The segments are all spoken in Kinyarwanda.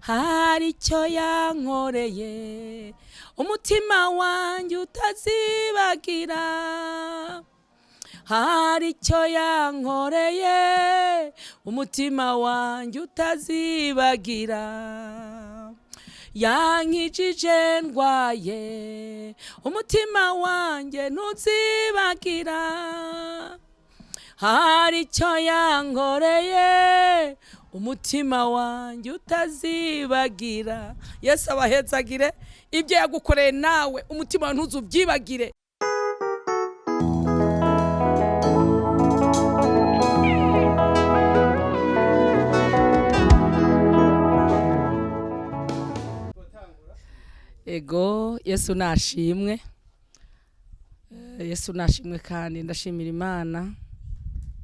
Hari icyo yankoreye, umutima wanjye utazibagira. Hari icyo yankoreye, umutima wanjye utazibagira. Yankijije ndwaye, umutima wanjye ntuzibagira. Hari icyo yankoreye, umutima wanjye utazibagira. Yesu abahezagire. Ibyo yagukoreye nawe umutima wawe ntuzubyibagire. Ego, Yesu nashimwe. Yesu nashimwe kandi ndashimira Imana.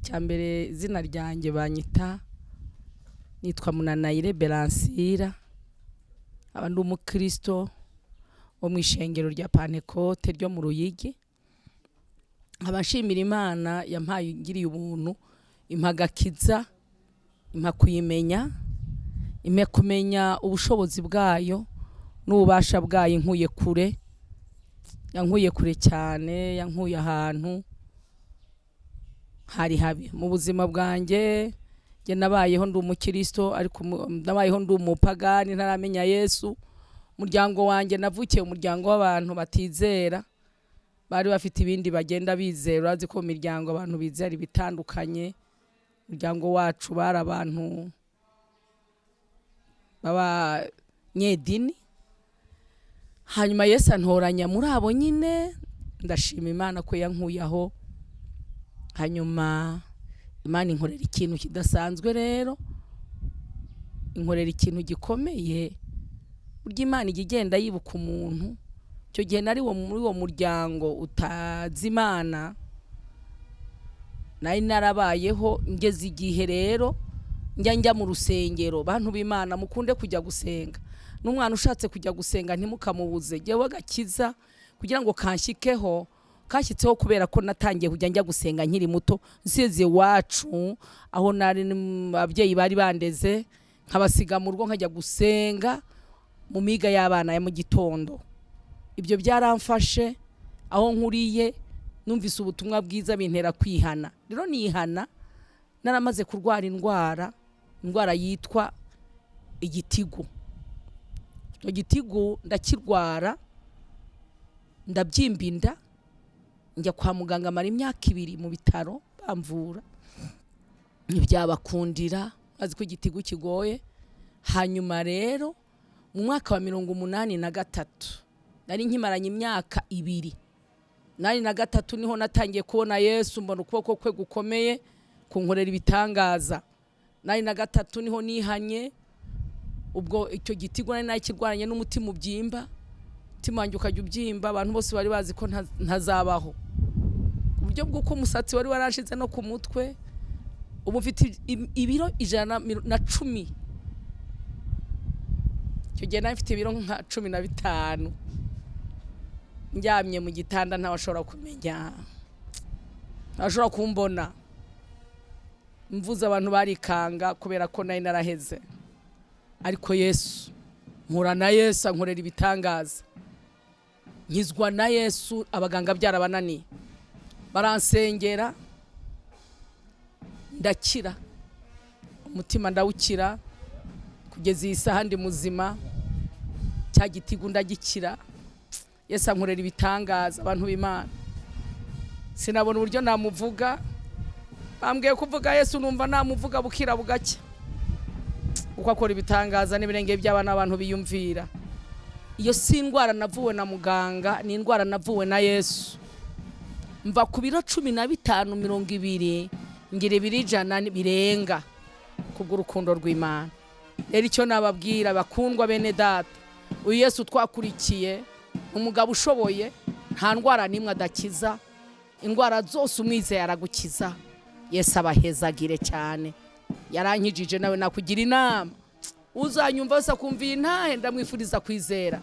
Cya mbere, izina ryanjye banyita, nitwa Munanayire Beransira, aba ndi umukristo wo mu ishengero rya Pantekote ryo mu Ruyigi. Nkaba nshimira Imana yampaye, ngiriye ubuntu, impa agakiza, impa kuyimenya, impa kumenya ubushobozi bwayo n'ububasha bwayo. Inkuye kure, yankuye kure cyane, yankuye ahantu hari habi mu buzima bwanjye. Njye nabayeho ndi umukristo, ariko nabayeho ndi umupagani ntaramenya Yesu. Umuryango wanjye, navukiye umuryango w'abantu batizera, bari bafite ibindi bagenda bizera. Urazi ko mu miryango abantu bizera ibitandukanye. Umuryango wacu bari abantu b'abanyedini. Hanyuma Yesu antoranya muri abo nyine. Ndashima Imana ko yankuye aho. Hanyuma Imana inkorera ikintu kidasanzwe rero, inkorera ikintu gikomeye. Burya Imana ijya igenda yibuka umuntu. Icyo gihe nari muri uwo muryango utazi Imana, nari narabayeho. Ngeze igihe rero njya mu rusengero. Bantu b'Imana, mukunde kujya gusenga. N'umwana ushatse kujya gusenga ntimukamubuze. Jyewe agakiza kugira ngo kanshyikeho, kashyitseho kubera ko natangiye kujya njya gusenga nkiri muto, nsize iwacu aho nari ababyeyi bari bandeze, nkabasiga mu rugo nkajya gusenga mu miga y'abana ya mu gitondo. Ibyo byaramfashe. Aho nkuriye numvise ubutumwa bwiza, bintera kwihana. Rero nihana naramaze kurwara indwara yitwa igitigu. Icyo gitigu ndakirwara, ndabyimba inda, njya kwa muganga, mara imyaka 2 mu bitaro bamvura, ntibyabakundira. Bazi ko igitigu kigoye. Hanyuma rero mu mwaka wa 83, nari nkimaranye imyaka 2, 83 niho natangiye kubona Yesu, mbona ukuboko kwe gukomeye kunkorera ibitangaza. 83 niho nihanye. Ubwo icyo gitigu nari nakirwanye n'umutima ubyimba, umutima wanjye ukajya ubyimba. Abantu bose bari bazi ko ntazabaho, ku buryo bw'uko umusatsi wari warashize no ku mutwe. Ubu mfite ibiro 110. Icyo gihe nari mfite ibiro nka 15, ndyamye mu gitanda, ntawashobora kumenya, ntawashobora kumbona. Mvuze abantu barikanga kubera ko nari naraheze. Ariko Yesu, mpura na Yesu, ankorera ibitangaza, nkizwa na Yesu. Abaganga byarabananiye, baransengera ndakira, umutima ndawukira. Kugeza iyi saha ndi muzima, cya gitigu ndagikira. Yesu ankorera ibitangaza. Abantu b'Imana, sinabona uburyo namuvuga. Bambwiye kuvuga Yesu, numva namuvuga bukira bugacya, kuko akora ibitangaza n'ibirenge by'abana abantu biyumvira. Iyo si indwara navuwe na muganga, ni indwara navuwe na Yesu. Mva ku biro 15, 20, ngira ibiro 100 birenga, kubw'urukundo rw'Imana. Rero icyo nababwira, bakundwa bene data, uyu Yesu twakurikiye, umugabo ushoboye, nta ndwara n'imwe adakiza. Indwara zose umwizeye aragukiza. Yesu abahezagire cyane. Yarankijije, nawe nakugira inama. Uzanyumva wese akumva iyi ntahe, ndamwifuriza kwizera.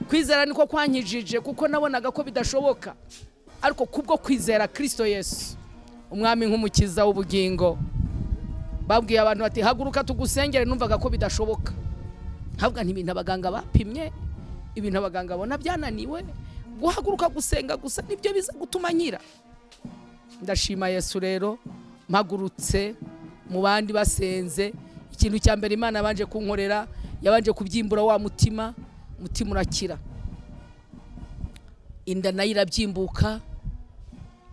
Kwizera niko kwankijije, kuko nabonaga ko bidashoboka, ariko kubwo kwizera Kristo Yesu umwami nk'umukiza w'ubugingo. Babwiye abantu bati: "Haguruka tugusengere." Numvaga ko bidashoboka. Nkavuga nti ibintu abaganga bapimye, ibintu abaganga bona byananiwe, guhaguruka gusenga gusa nibyo biza gutuma nkira. Ndashima Yesu rero, mpagurutse mu bandi basenze, ikintu cya mbere Imana yabanje kunkorera, yabanje kubyimbura wa mutima, umutima urakira, inda nayo irabyimbuka.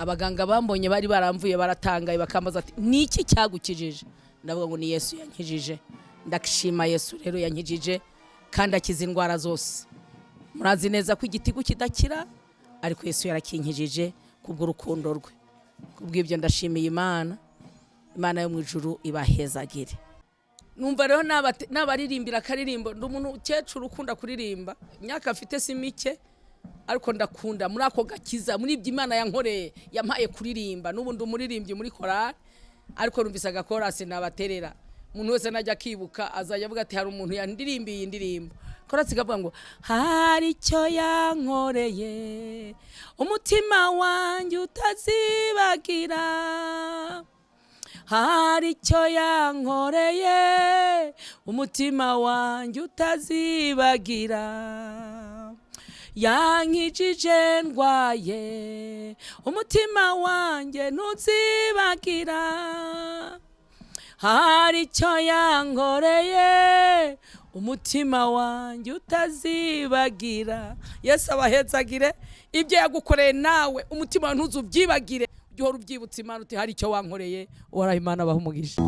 Abaganga bambonye bari baramvuye baratangaye, bakambaza ati: "Ni iki cyagukijije?" Ndavuga ngo ni Yesu yankijije. Ndashima Yesu rero yankijije kandi akiza indwara zose. Murazi neza ko igitigu kidakira, ariko Yesu yarakinkijije kubw'urukundo rwe. Kubw'ibyo ndashimiye Imana. Imana yo mu ijuru ibahezagire. Numva rero nabaririmbira akaririmbo. Ndi umuntu ukecuru ukunda kuririmba, imyaka mfite si mike, ariko ndakunda muri ako gakiza, muri ibyo Imana yankoreye, yampaye kuririmba. N'ubu ndi umuririmbyi muri korali, ariko numvise agakorasi nabaterera. Umuntu wese najya akibuka azajya avuga ati: "Hari umuntu yandirimbiye iyi ndirimbo." Korasi ikavuga ngo: "Hari icyo yankoreye umutima wanjye utazibagira, hari icyo yankoreye umutima wanjye utazibagira, yankijije ndwaye, umutima wanjye ntuzibagira, hari icyo yankoreye umutima wanjye utazibagira." Yesu abahetsagire. Ibyo yagukoreye nawe umutima wawe ntuzubyibagire, ujye uhora ubyibutsa Imana uti: "Hari icyo wankoreye." Uhoraho Imana abaha umugisha.